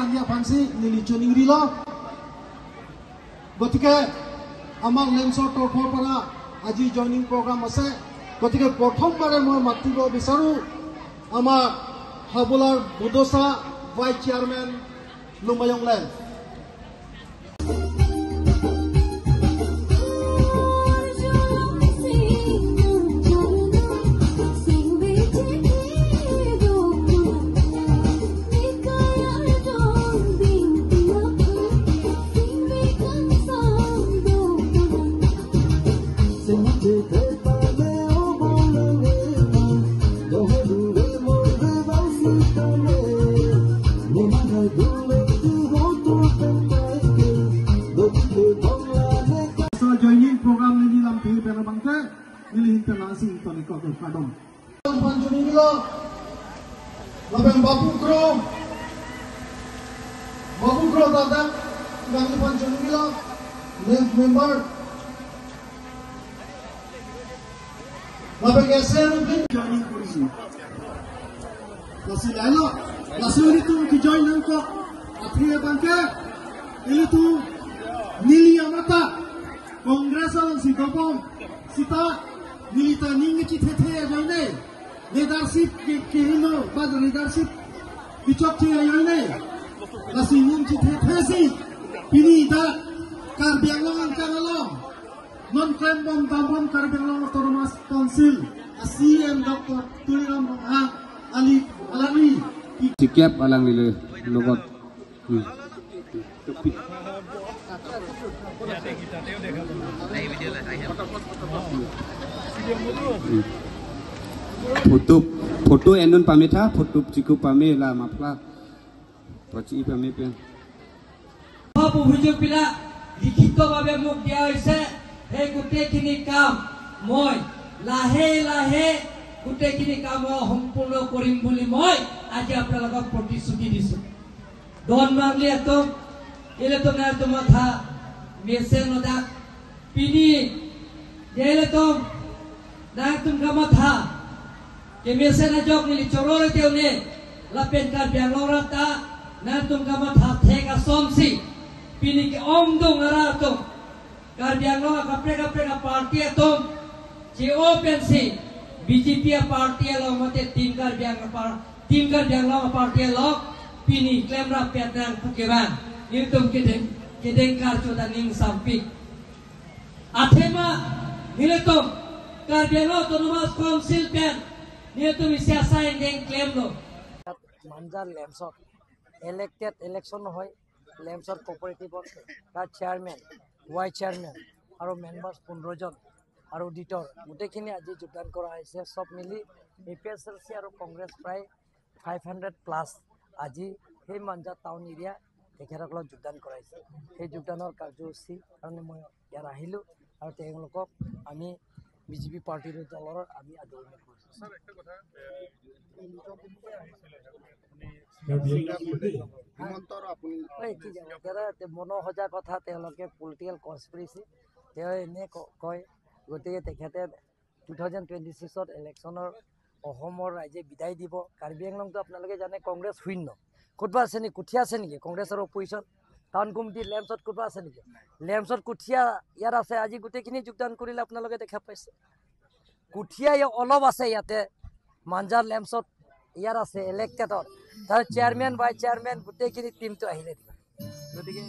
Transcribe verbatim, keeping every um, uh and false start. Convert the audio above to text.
Ani aphansi neli choningrilo. গতিকে আমাৰ লেমছৰ তৰফৰ পৰা আজি জইনিং প্ৰগ্ৰাম আছে। গতিকে প্ৰথমবাৰে মই মাতিব বিচাৰো আমাৰ হাবুলাৰ বডোচা ভাইচ চেয়াৰমেন লুমায়ং lame. So joining program neli lampi pen abangke neli hin pen nangsi toni ko ko kadom. Panjuni nilo, lapen Babu Kro, Babu Kro dadak, nangli panjuni nilo, mem-, member, lapen S N P joining kurisi. Lasi lalo, lasi ilitum kejoin nangkok, athe abangke, ilitum neli amata, Congress alongsi dobom, sita, neli ta ning kechethethe ajoine, leadership ke, kehingno, ba leadership kechokche ajoine, lasi ning chethethesi, pini dak, Karbi Anglong angkang along, non klembom dambom Karbi Anglong Autonomous Council a C E M Doctor Tuliram Ronghang ali alangli. Sikap alangli le logot. Hmm. Hmm. Photo, photo enun pame tha, photo chiku pame la mapla. Pachi pame pen. সব অভিযোগবিলাক লিখিতভাৱে মোক দিয়া হৈছে। সেই গোটেইখিনি কাম মই লাহে লাহে গোটেইখিনি কাম মই সম্পূৰ্ণ কৰিম বুলি মই আজি আপোনালোকক প্ৰতিশ্ৰুতি দিছোঁ। Don Marli atum, ilitum nangtum matha mesen nodak, pini, ilitum nangtum kamatha kemesen ajok neli choror te une, lapen Karbi Anglong rat ta nangtum kamatha thek asonsi, pini ke-ongdung arat atum, Karbi Anglong akaprek kaprek aparty atum che-o pensi, B J P aparty along mate Team Karbi Anglong apar-, Team Karbi Anglong aparty along pini klemrap pet nang pu kevang. Nelitum kedeng, kedeng karcho ta ning sampik. Athema nelitum Karbi Anglong Autonomous Council pen nelitum isi asai ingdeng klemlo. Manja lemsot elected election নহয়, লেমছৰ কোঅপাৰেটিভৰ তাৰ chairman, vice chairman আৰু মেম্বাৰ্ছ পোন্ধৰ জন আৰু অডিটৰ গোটেইখিনি আজি যোগদান কৰা হৈছে। চব মিলি এ পি এইচ এল চি আৰু কংগ্ৰেছ প্ৰায় ফাইভ হাণ্ড্ৰেড প্লাছ আজি সেই মাঞ্জা টাউন এৰিয়া তেখেতসকলক যোগদান কৰাইছে। সেই যোগদানৰ কাৰ্যসূচী কাৰণে মই ইয়াত আহিলোঁ আৰু তেওঁলোকক আমি বি জে পি পাৰ্টিৰ দলৰ আমি আদৰণি কৰিছোঁ। ছাৰ, একটা কথা, এ, হিমন্ত আৰু আপুনি এই কি জানো, তেৰা তে মনৰ সজা কথা, তেওঁলোকে পলিটিকেল কনস্পিৰেচি, তেওঁ এনে ক-, কয়। গতিকে তেখেতে টু থাউজেণ্ড টুৱেণ্টি ছিক্সত ইলেকশ্যনৰ অসমৰ ৰাইজে বিদায় দিব। কাৰ্বি আংলংতো আপোনালোকে জানে কংগ্ৰেছ শূন্য। ক'তবা আছে নেকি? কঠীয়া আছে নেকি কংগ্ৰেছৰ অপজিশ্যন? টাউন কমিটি লেমছত ক'তবা আছে নেকি? লেমছত কঠীয়া ইয়াত আছে, আজি গোটেইখিনি যোগদান কৰিলে আপোনালোকে দেখা পাইছে। কঠীয়া ইয়া অলপ আছে ইয়াতে, মাঞ্জাৰ লেমছত ইয়াত আছে ইলেক্টেডত। তাৰ চেয়াৰমেন, ভাইচ চেয়াৰমেন গোটেইখিনি টিমটো আহিলে। গতিকে